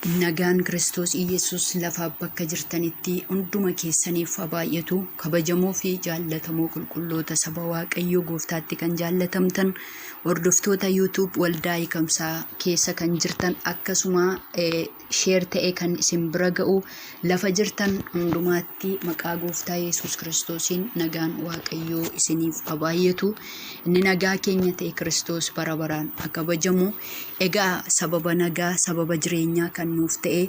Nagaan Kiristoos Iyyasuus lafaaf bakka jirtanitti hunduma keessaniif haa baay'atu. Kabajamoo fi jaallatamoo qulqulloota saba Waaqayyoo gooftaatti kan jaallatamtan hordoftoota YouTube waldaa hiikamsaa keessa kan jirtan akkasuma sheer ta'e kan isin bira ga'u lafa jirtan hundumaatti maqaa gooftaa Yesuus Kiristoosiin nagaan Waaqayyoo isiniif haa baay'atu. Inni nagaa keenya ta'e Kiristoos bara baraan haa kabajamu. Egaa sababa nagaa, sababa jireenyaa kan nuuf ta'e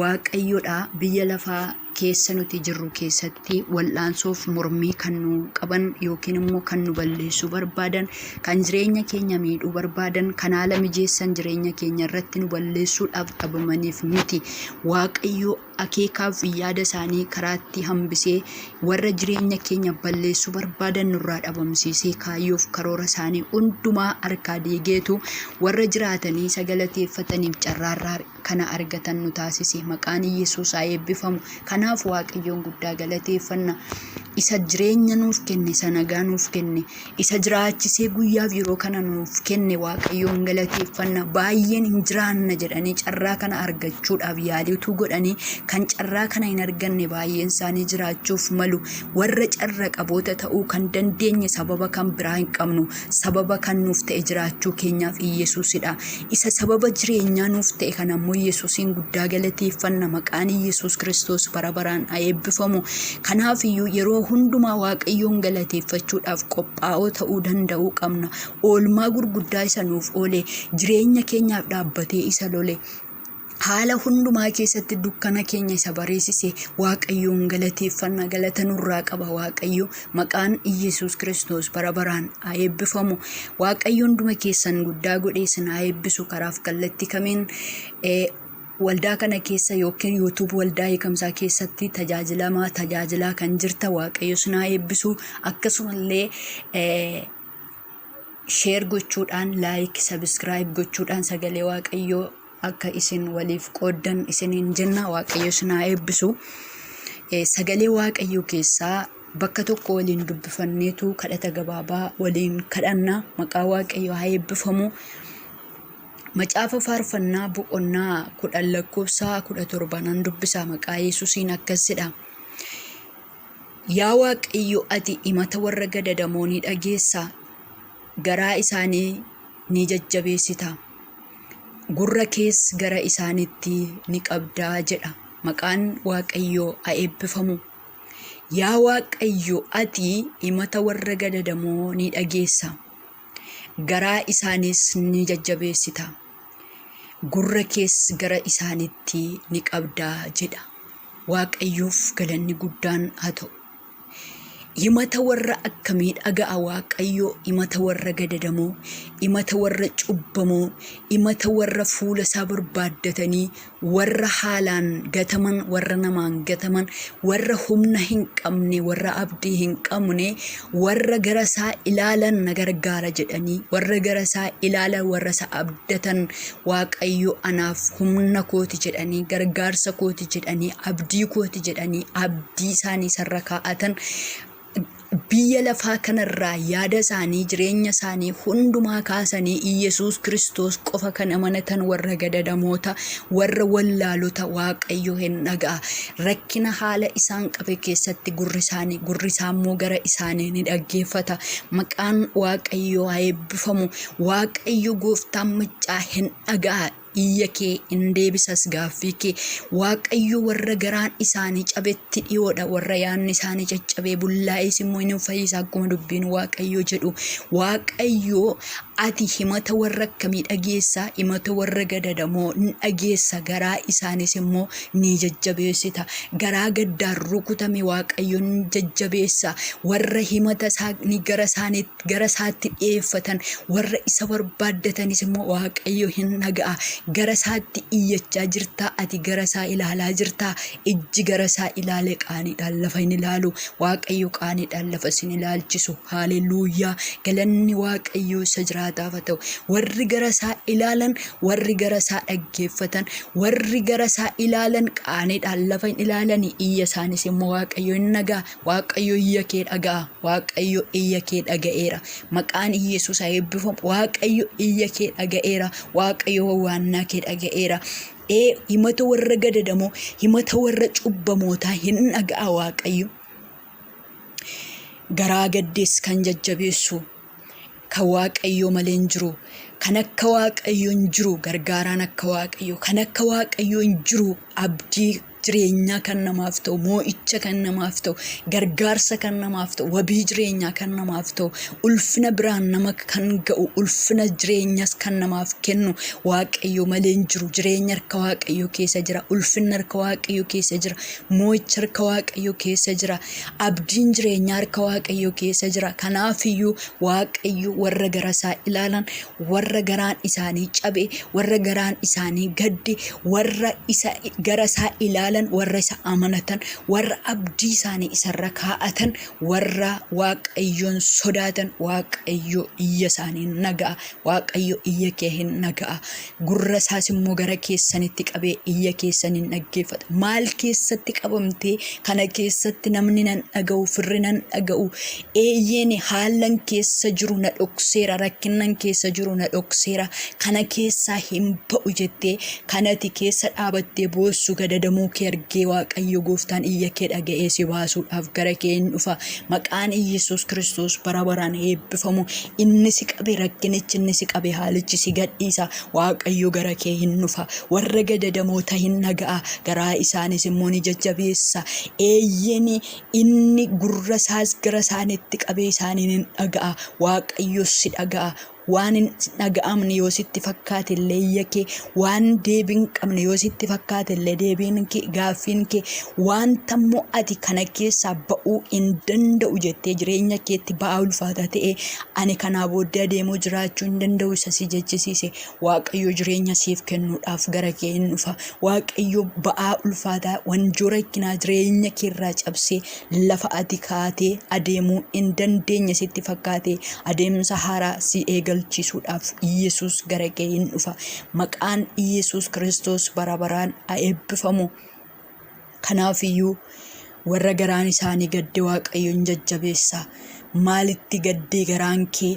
Waaqayyodha. Biyya lafaa keessa nuti jirru keessatti wal'aansoof mormii kan nu qaban yookiin immoo kan nu balleessuu barbaadan, kan jireenya keenya miidhuu barbaadan, kan haala mijeessan jireenya keenya irratti nu balleessuudhaaf dhabamaniif miti. Waaqayyo akeekaaf yaada isaanii karaatti hambisee warra jireenya keenya balleessuu barbaadan nurraa dhabamsiisee kaayyoof karoora isaanii hundumaa harkaa diigeetu warra jiraatanii isa galateeffataniif carraarraa kana argatan nu taasise. Maqaan Iyyasuus haa eebbifamu. Kanaaf Waaqayyoon guddaa galateeffanna. Isa jireenya nuuf kenne, isa nagaa nuuf kenne, isa jiraachisee guyyaaf yeroo kana nuuf kenne Waaqayyoon galateeffanna. Baay'een hin jiraanna jedhanii carraa kana argachuudhaaf yaalii utuu godhanii kan carraa kana hin arganne baay'een isaanii jiraachuuf malu. Warra carra qaboota ta'uu kan dandeenye sababa kan biraa hin qabnu. Sababa kan nuuf ta'e jiraachuu keenyaaf Iyyasuusidha. Isa sababa jireenyaa nuuf ta'e kana immoo Yesuusiin guddaa galateeffanna. Maqaan Yesuus Kiristoos bara baraan haa eebbifamu. Kanaaf iyyuu yeroo hundumaa Waaqayyoon galateeffachuudhaaf qophaa'oo ta'uu danda'uu qabna. Oolmaa gurguddaa isa nuuf oole, jireenya keenyaaf dhaabbatee isa lole, haala hundumaa keessatti dukkana keenya isa bareessise Waaqayyoon galateeffanna. Galata nurraa qaba Waaqayyo. Maqaan Iyyasuus Kiristoos bara baraan haa eebbifamu. Waaqayyo hunduma keessan guddaa godhee isin haa eebbisu. Karaaf kallattii kamiin waldaa kana keessa yookiin YouTube waldaa hiikamsaa keessatti tajaajilamaa tajaajilaa kan jirta Waaqayyo isin haa eebbisu. Akkasumallee sheer gochuudhaan, laayik, sabiskiraayib gochuudhaan sagalee Waaqayyoo akka isin waliif qooddan isiniin jenna. Waaqayyo isin haa eebbisu. Sagalee Waaqayyoo keessaa bakka tokko waliin dubbifanneetu kadhata gabaabaa waliin kadhanna. Maqaa Waaqayyoo haa eebbifamu. Macaafa Faarfannaa boqonnaa 10 lakkoofsa 17 nan dubbisa. Maqaa Yesuusiin akkas jedha. Yaa Waaqayyo, ati himata warra gadadamoo ni dhageessa, garaa isaanii ni jajjabeessita, gurra kees gara isaaniitti ni qabda jedha. Maqaan Waaqayyoo haa eebbifamu. Yaa Waaqayyo, ati himata warra gadadamoo ni dhageessa, garaa isaaniis ni jajjabeessita, gurra kees gara isaaniitti ni qabda jedha. Waaqayyoof galanni guddaan haa ta'u. Himata warra akkamii dhaga'a Waaqayyo? Himata warra gadadamoo, himata warra cubbamoo, himata warra fuula isaa barbaaddatanii, warra haalaan gataman, warra namaan gataman, warra humna hin qabne, warra abdii hin qabne, warra gara isaa ilaalan na gargaara jedhanii, warra gara isaa ilaalan, warra isa abdatan, Waaqayyo anaaf humna kooti jedhanii, gargaarsa kooti jedhanii, abdii kooti jedhanii, abdii isaanii isarra kaa'atan, biyya lafaa kanarraa yaada isaanii, jireenya isaanii hundumaa kaasanii Iyyasuus Kiristoos qofa kan amanatan warra gadadamoota, warra wallaalota Waaqayyo hin dhaga'a. Rakkina haala isaan qabe keessatti gurri isaanii, gurri isaa immoo gara isaanii ni dhaggeeffata. Maqaan Waaqayyoo haa eebbifamu. Waaqayyo gooftaan maccaa hin dhaga'a iyya kee, hin deebisas gaaffii kee. Waaqayyo warra garaan isaanii cabetti dhiyoodha, warra yaadni isaanii caccabee bullaa'es immoo hin fayyisa akkuma dubbiin Waaqayyo jedhu. Waaqayyo ati himata warra akkamii dhageessa? Himata warra gadadamoo hin dhageessa, garaa isaanis immoo ni jajjabeessita. Garaa gaddaan rukutame Waaqayyo ni jajjabeessa. Warra himata isaanii gara isaaniitti gara isaatti dhi'eeffatan, warra isa barbaaddatanis immoo Waaqayyo hin dhaga'a. Gara isaatti iyyachaa jirtaa? Ati gara isaa ilaalaa jirtaa? Ijji gara isaa ilaale qaaniidhaan lafa hin ilaalu. Waaqayyo qaaniidhaan lafa isin ilaalchisu. Haaleluuyaa! Galanni Waaqayyoo isa jiraataaf haa ta'u. Warri gara isaa ilaalan, warri gara isaa dhaggeeffatan, warri gara isaa ilaalan qaaniidhaan lafa hin ilaalani. Iyya isaanis immoo Waaqayyo hin dhaga'a. Waaqayyo iyya kee dhaga'a. Waaqayyo iyya kee dhaga'eera. Maqaan Iyyasuus haa eebbifamu. Waaqayyo iyya kee dhaga'eera. Waaqayyo wawwaannaa kee dhaga'eera. Ee himata warra gadadamoo, himata warra cubbamootaa hin dhaga'a Waaqayyo. Garaa gaddees kan jajjabeessu kan Waaqayyoo malee hin jiru. Kan akka Waaqayyoo hin jiru, gargaaraan akka Waaqayyoo. Kan akka Waaqayyoo hin jiru, abdii jireenyaa kan namaaf ta'u, moo'icha kan namaaf ta'u, gargaarsa kan namaaf ta'u, wabii jireenyaa kan namaaf ta'u, ulfina biraan nama kan ga'u, ulfina jireenyas kan namaaf kennu Waaqayyo malee hin jiru. Jireenya harka Waaqayyoo keessa jira. Ulfinni harka Waaqayyoo keessa jira. Moo'ichi harka Waaqayyoo keessa jira. Abdiin jireenyaa harka Waaqayyoo keessa jira. Kanaafiyyuu Waaqayyo warra gara isaa ilaalan, warra garaan isaanii cabe, warra garaan isaanii gadde, warra isa gara isaa ilaalan, warra isa amanatan, warra abdii isaanii isarra kaa'atan, warra Waaqayyoon sodaatan, Waaqayyo iyya isaanii hin dhaga'a. Waaqayyo iyya kee hin dhaga'a. Gurra isaas immoo gara keessanitti qabee iyya keessan hin dhaggeeffata. Maal keessatti qabamtee kana keessatti namni nan dhaga'u, firri nan dhaga'u, eeyyeen haalan keessa jiru na dhokseera, rakkinnan keessa jiru na dhokseera, kana keessaa hin ba'u jettee kanati keessa dhaabattee boossu gadadamuu kee argee Waaqayyo gooftaan iyya kee dhaga'ee si baasuudhaaf gara kee hin dhufa. Maqaan Iyyasuus Kiristoos bara baraan eebbifamu. Inni si qabe rakkinichi inni si qabe haalichi si gadhiisa. Waaqayyo gara kee hin dhufa. Warra gadadamoota hin dhaga'a. Garaa isaanis immoo ni jajjabeessa. Eeyyeen inni gurra isaas gara isaaniitti qabee isaaniin hin dhaga'a. Waaqayyos si dhaga'a. Waan hin dhaga'amne yoo sitti fakkaate illee iyya kee, waan deebii hin qabne yoo sitti fakkaate illee deebiin kee, gaaffiin kee, wanta immoo ati kana keessaa ba'uu hin danda'u jettee jireenya keetti ba'aa ulfaataa ta'e ani kanaa booddee adeemuu jiraachuu hin danda'u isa si jechisiise Waaqayyo jireenya siif kennuudhaaf gara kee hin dhufa. Waaqayyo ba'aa ulfaataa wanjoo rakkinaa jireenya kee irraa cabsee lafa ati kaatee adeemuu hin dandeenye sitti fakkaate adeemsa haaraa si eegalchiisuudhaaf Yesuus gara kee hin dhufa. Maqaan Yesuus Kiristoos bara baraan haa eebbifamu. Kanaafiyyuu warra garaan isaanii gadde Waaqayyo hin jajjabeessa. Maalitti gaddee garaan kee?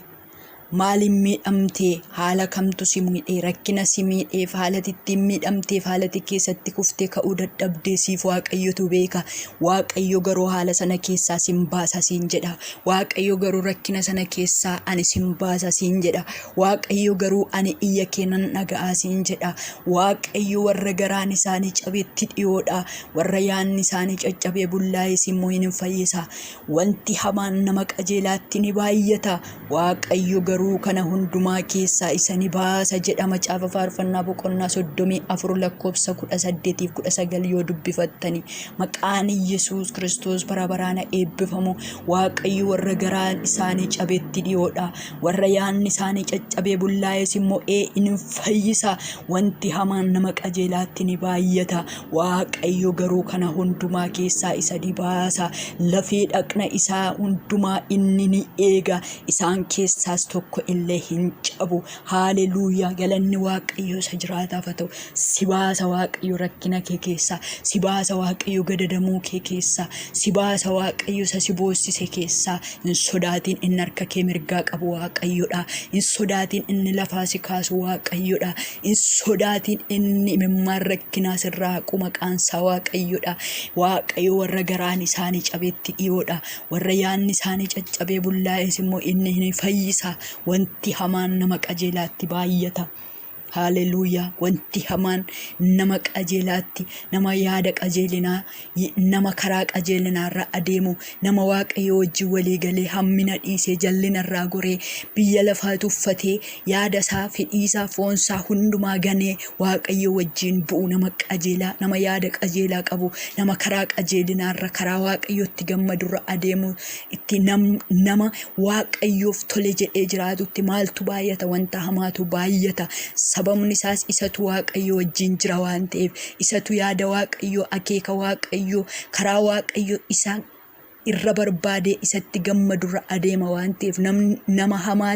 Maaliin miidhamtee? Haala kamtu si miidhee? Rakkina si miidheef, haala ati ittiin miidhamteef, haala ati keessatti kuftee ka'uu dadhabdee siif Waaqayyotu beeka. Waaqayyo garuu haala sana keessaa sin baasa siin jedha. Waaqayyo garuu rakkina sana keessaa ani sin baasa siin jedha. Waaqayyo garuu ani iyya kee nan dhaga'a siin jedha. Waaqayyo warra garaan isaanii cabetti dhiyoodha. Warra yaanni isaanii caccabee bullaa'es immoo in fayyisa. Wanti hamaan nama qajeelaatti ni baay'ata, Waaqayyo garuu kana hundumaa keessaa isa ni baasa jedha Macaafa Faarfannaa boqonnaa 34 lakkoofsa 18 fi 19 yoo dubbifattani. Maqaan Yesuus Kiristoos bara baraan haa eebbifamu. Waaqayyo warra garaan isaanii cabetti dhiyoodha. Warra yaanni isaanii caccabee bullaa'es immoo ee in fayyisa. Wanti hamaan nama qajeelaatti ni baay'ata. Waaqayyo garuu kana hundumaa keessaa isa ni baasa. Lafee dhaqna isaa hundumaa inni ni eega. Isaan keessaas tokko illee hin cabu. Haaleluuyaa! Galanni Waaqayyo isa jiraataaf haa ta'u. Si baasa Waaqayyo rakkina kee keessaa. Si baasa Waaqayyo gadadamuu kee keessaa. Si baasa Waaqayyo isa si boossise keessaa. Hin sodaatiin inni harka kee mirgaa qabu Waaqayyodha. Hin sodaatiin inni lafaa si kaasu Waaqayyodha. Hin sodaatiin inni imimmaan rakkinaa sirraa haqu maqaan isaa Waaqayyodha. Waaqayyo warra garaan isaanii cabetti dhiyoodha. Warra yaanni isaanii caccabee bullaa'es immoo inni ni fayyisa. Wanti hamaan nama qajeelaatti baay'ata. Haaleluuyaa. Wanti hamaan nama qajeelaatti, nama yaada qajeelinaa, nama karaa qajeelinaarra adeemu, nama Waaqayyo wajjin walii galee hammina dhiisee jallina irraa goree biyya lafaa tuffatee yaada isaa, fedhii isaa, foon isaa hundumaa ganee Waaqayyo wajjin bu'u nama qajeelaa, nama yaada qajeelaa qabu, nama karaa qajeelinaarra, karaa Waaqayyotti gammadurra adeemu itti nama Waaqayyoof tole jedhee jiraatutti maaltu baay'ata? Wanta hamaatu baay'ata. Sababni isaas isatu Waaqayyo wajjin jira waan ta'eef, isatu yaada Waaqayyoo, akeeka Waaqayyoo, karaa Waaqayyoo isa irra barbaadee isatti gammadurra adeema waan ta'eef nama hamaa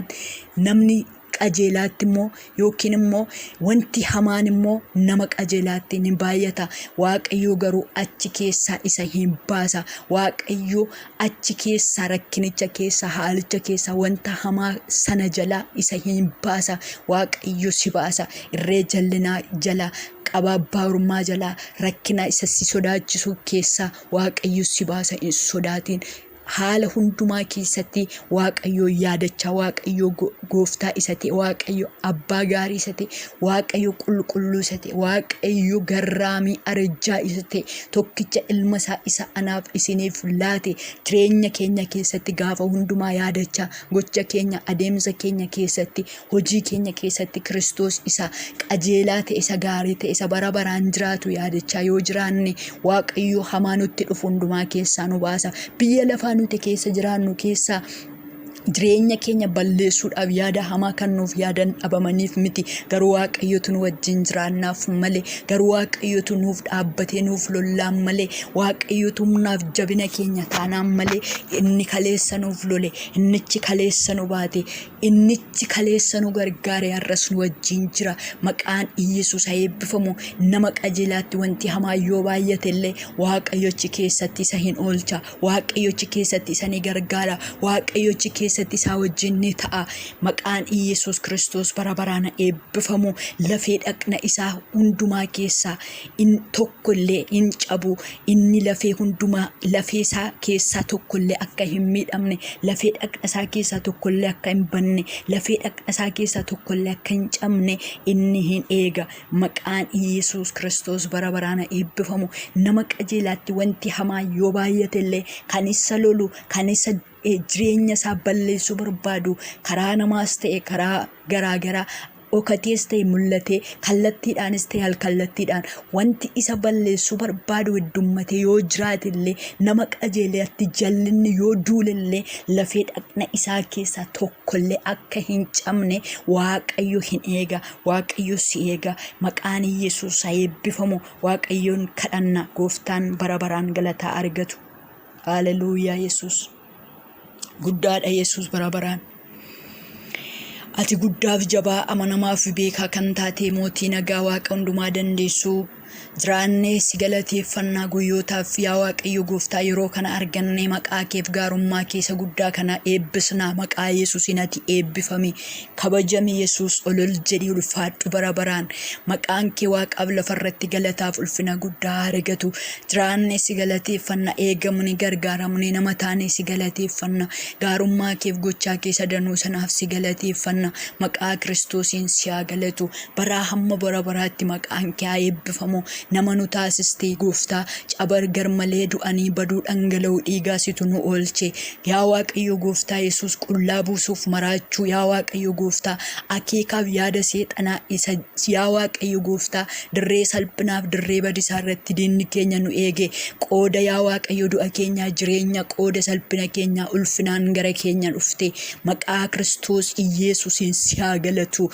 namni qajeelaatti immoo yookiin immoo wanti hamaan immoo nama qajeelaatti ni baay'ata. Waaqayyo garuu achi keessaa isa hin baasa. Waaqayyo achi keessaa, rakkinicha keessaa, haalicha keessaa, wanta hamaa sana jalaa isa hin baasa. Waaqayyo si baasa. Irree jallinaa jalaa, qaba abbaa ormaa jalaa, rakkina isa si sodaachisu keessaa Waaqayyo si baasa. Hin sodaatin. Haala hundumaa keessatti Waaqayyoo yaadachaa, Waaqayyoo gooftaa isa ta'e, Waaqayyo abbaa gaarii isa ta'e, Waaqayyo qulqulluu isa ta'e, Waaqayyo garraamii arjaa isa ta'e, tokkicha ilma isaa isa anaaf isiniif laate jireenya keenya keessatti gaafa hundumaa yaadachaa, gocha keenya, adeemsa keenya keessatti, hojii keenya keessatti Kiristoos isa qajeelaa ta'e, isa gaarii ta'e, isa bara baraan jiraatu yaadachaa yoo jiraanne, Waaqayyo hamaa nutti dhufu hundumaa keessaa nu baasa. Biyya lafaa nuti keessa jiraannu keessaa jireenya keenya balleessuudhaaf yaada hamaa kan nuuf yaadan dhabamaniif miti. Garuu Waaqayyotu nu wajjin jiraannaaf malee, garuu Waaqayyotu nuuf dhaabbatee nuuf lollaan malee, Waaqayyotu humnaaf jabina keenya taanaan malee, inni kaleessa nuuf lole, innichi kaleessa nu baate, Innichi kaleessa nu gargaare har'as nu wajjin jira. Maqaan Iyyasuus haa eebbifamu. Nama qajeelaatti wanti hamaa yoo baay'ate illee Waaqayyo achi keessatti isa hin oolcha. Waaqayyo achi keessatti isa ni gargaara. Waaqayyo achi keessatti isaa wajjin ni ta'a. Maqaan Iyyasuus Kiristoos bara baraan haa eebbifamu. Lafee dhaqna isaa hundumaa keessaa in tokko illee hin cabu. Inni lafee hundumaa, lafee isaa keessaa tokko illee akka hin miidhamne, lafee dhaqna isaa keessaa tokko illee akka hin banne, lafee dhaqna isaa keessaa tokko illee akka hin cabne inni hin eega. Maqaan Iyyasuus Kiristoos bara baraan haa eebbifamu. Nama qajeelaatti wanti hamaa yoo baay'ate illee kan isa lolu, kan isa jireenya isaa balleessuu barbaadu, karaa namaas ta'e karaa garaa garaa, dhokatees ta'e mul'atee, kallattiidhaanis ta'e alkallattiidhaan wanti isa balleessuu barbaadu heddummatee yoo jiraate illee, nama qajeelatti jallinni yoo duule illee, lafee dhaqna isaa keessaa tokkollee akka hin cabne Waaqayyo hin eega. Waaqayyo si eega. Maqaan Yesuus haa eebbifamu. Waaqayyoon kadhanna. Gooftaan bara baraan galataa argatu. Haleluuyaa Yesuus. Guddaadha Yesuus bara baraan. Ati guddaaf jabaa, amanamaa fi beekaa kan taate, mootii nagaa, Waaqa hundumaa dandeessuu, jiraannee si galateeffannaa guyyootaaf. Yaa Waaqayyo gooftaa, yeroo kana argannee maqaa keef gaarummaa kee isa guddaa kana eebbisnaa. Maqaa Yesuusiin ati eebbifami, kabajami. Yesuus, olol jedhi, ulfaadhu bara baraan. Maqaan kee waaqaaf lafarratti galataaf ulfina guddaa haa argatu. Jiraannee si galateeffanna, eegamne, gargaaramne, nama taanee si galateeffanna. Gaarummaa keef gochaa kee sadanuu sanaaf si galateeffanna. Maqaa Kiristoosiin si haa galatu. Baraa hamma bara baraatti maqaan kee haa eebbifamu. Nama nu taasistee gooftaa, caba garmalee du'anii baduu dhangala'uu dhiigaa situ nu oolche. Yaa Waaqayyo gooftaa Yesuus, qullaa buusuuf maraachuu, yaa Waaqayyo gooftaa, akeekaaf yaada seexanaa isa, yaa Waaqayyo gooftaa, dirree salphinaaf dirree badisaa irratti diinni keenya nu eege. Qooda, yaa Waaqayyo, du'a keenyaa jireenya, qooda salphina keenyaa ulfinaan gara keenya dhufte. Maqaa Kiristoos Iyeesuusiin si haa galatu.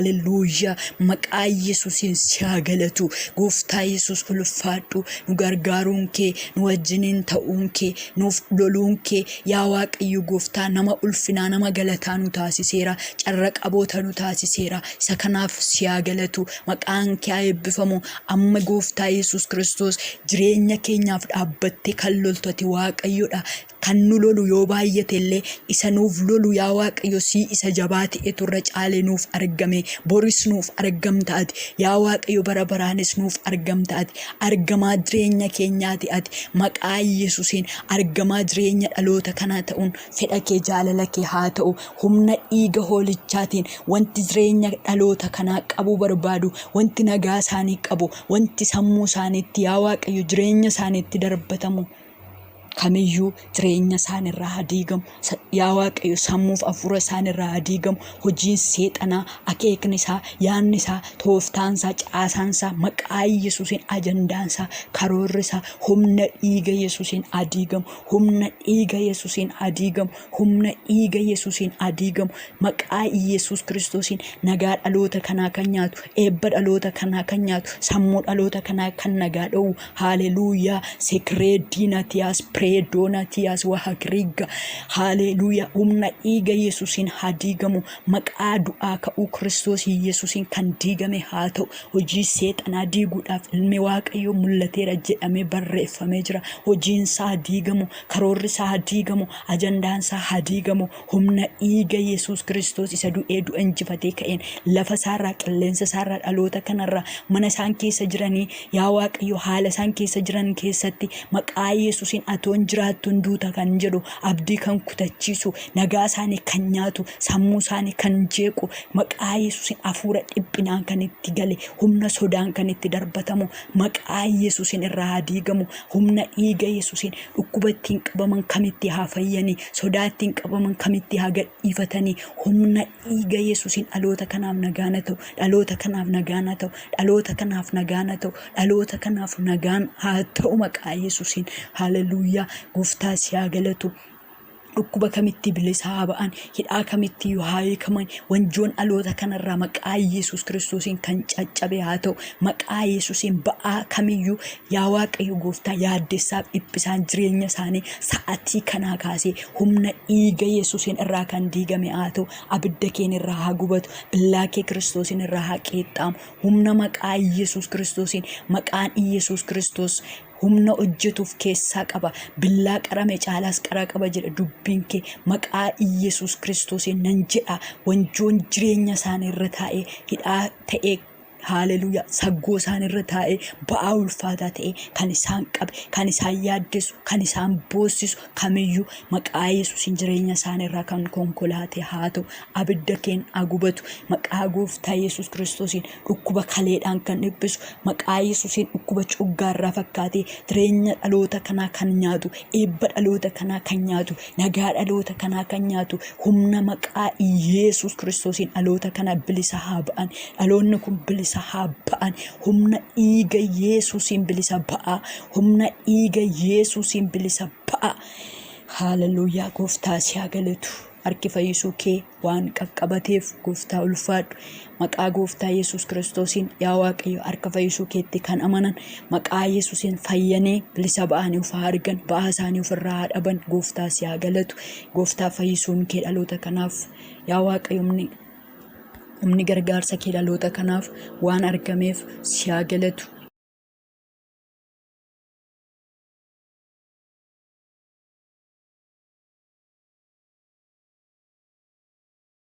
Haalelluuyaa. Maqaa Iyeesuusiin si haa galatu. Gooftaa Yesuus, ulfaadhu. Nu gargaaruun kee, nu wajjiniin ta'uun kee, nuuf loluun kee, yaa Waaqayyo gooftaa, nama ulfinaa, nama galataa nu taasiseera. Carra qaboota nu taasiseera. Isa kanaaf si haa galatu. Maqaan kee haa eebbifamu. Amma gooftaa Yesuus Kiristoos, jireenya keenyaaf dhaabbattee kan loltu ati Waaqayyodha. Kan nu lolu yoo baay'ate illee, isa nuuf lolu, yaa Waaqayyo, sii isa jabaa ta'etu irra caalee nuuf argame. Boris nuuf argamta ati. Yaa Waaqayyo, bara baraanis nuuf argamta ati. Argamaa jireenya keenyaati ati. Maqaa Yesuusiin argamaa jireenya dhaloota kanaa ta'uun fedha kee, jaalala kee haa ta'u. Humna dhiiga hoolichaatiin wanti jireenya dhaloota kanaa qabuu barbaadu, wanti nagaa isaanii qabu, wanti sammuu isaaniitti, yaa Waaqayyo, jireenya isaaniitti darbatamu kamiyyuu jireenya isaan irraa haa diigamu. Yaa Waaqayyo, sammuuf hafuura isaan irraa haa diigamu. Hojiin seexanaa, akeekni isaa, yaadni isaa, tooftaan isaa, caasaan isaa, maqaa Yesuusiin ajandaan isaa, karoorri isaa humna dhiiga Yesuusiin haa diigamu. Humna dhiiga Yesuusiin haa diigamu. Humna dhiiga Yesuusiin haa diigamu. Maqaa Yesuus Kiristoosiin nagaa dhaloota kanaa kan nyaatu, eebba dhaloota kanaa kan nyaatu, sammuu dhaloota kanaa kan nagaa dhowwu. Haleluuyaa. Sekireediinatiyaas Kreedoonatiyaas wahagriga. Haaleluuyaa. Humna dhiiga Yesuusiin haa diigamu. Maqaa du'aa ka'uu Kiristoos Yesuusiin kan diigame haa ta'u. Hojii seexanaa diiguudhaaf ilmi Waaqayyoo mul'ateera jedhamee barreeffamee jira. Hojiin isaa haa diigamu. Karoorri isaa haa diigamu. Ajandaan isaa haa diigamu. Humna dhiiga Yesuus Kiristoos isa du'ee du'a injifatee ka'een lafa isaarraa, qilleensa isaarraa, dhaloota kanarraa, mana isaan keessa jiranii, yaa Waaqayyo, haala isaan keessa jiran keessatti maqaa Yesuusiin atoon jiraattu hin duuta kan jedhu, abdii kan kutachiisu, nagaa isaanii kan nyaatu, sammuu isaanii kan jeequ, maqaa Yesuusiin hafuura dhiphinaan kan itti gale, humna sodaan kan itti darbatamu, maqaa Yesuusiin irraa haa diigamu. Humna dhiiga Yesuusiin dhukkuba ittiin qabaman kamitti haa fayyanii, sodaa ittiin qabaman kamitti haa gadhiifatanii. Humna dhiiga Yesuusiin dhaloota kanaaf nagaan haa ta'u, dhaloota kanaaf nagaan haa ta'u, dhaloota kanaaf nagaan haa ta'u, dhaloota kanaaf nagaan haa ta'u maqaa Yesuusiin. Haleluuyaa. Gooftaa si haa galatu. Dhukkuba kamitti bilisa haa ba'an, hidhaa kamitti haa hiikaman, wanjoon dhaloota kanarraa maqaa Yesuus Kiristoosiin kan caccabe haa ta'u, maqaa Yesuusiin ba'aa kamiyyuu, yaa Waaqayyo Gooftaa, yaaddessaaf dhiphisaan jireenya isaanii sa'atii kanaa kaasee humna dhiiga Yesuusiin irraa kan diigame haa ta'u, abidda keen irraa haa gubatu, billaa kee Kiristoosiin irraa haa qeexxaamu, humna maqaa Yesuus Kiristoosiin. Maqaan Yesuus Kiristoos humna hojjetuuf keessaa qaba. Billaa qarame caalaas qara qaba jedha dubbiin kee. Maqaa Iyyasuus Kiristoosiin nan jedha. Wanjoon jireenya isaanii irra taa'ee hidhaa ta'ee, haaleluuyaa, saggoo isaan irra taa'ee ba'aa ulfaataa ta'ee kan isaan qabe, kan isaan yaaddessu, kan isaan boossisu kamiyyuu maqaa Yesuusiin jireenya isaanii irraa kan konkolaate haa ta'u. Abidda keen haa gubatu. Maqaa Gooftaa Yesuus Kiristoosiin dhukkuba kaleedhaan kan dhiphisu, maqaa Yesuusiin dhukkuba coggaarraa fakkaatee jireenya dhaloota kanaa kan nyaatu, eebba dhaloota kanaa kan nyaatu, nagaa dhaloota kanaa kan nyaatu, humna maqaa Yesuus Kiristoosiin dhaloota kana bilisa haa ba'an. Dhaloonni kun bilisa haa ba'an. Humna dhiiga Yesuusiin bilisa ba'aa. Humna dhiiga Yesuusiin bilisa ba'aa. Haaleluyyaa. Gooftaa si haa galatu. Harki fayyisuu kee waan qaqqabateef Gooftaa ulfaadhu. Maqaa Gooftaa Yesuus Kiristoosiin, yaa Waaqayyo, harka fayyisuu keetti kan amanan maqaa Yesuusiin fayyanii bilisa ba'anii of haa argan, ba'aa isaanii ofirraa haa dhaban. Gooftaa si haa galatu. Gooftaa, fayyisuun kee dhaloota kanaaf, yaa Waaqayyo, humni gargaarsa kee dhaloota kanaaf waan argameef si haa galatu.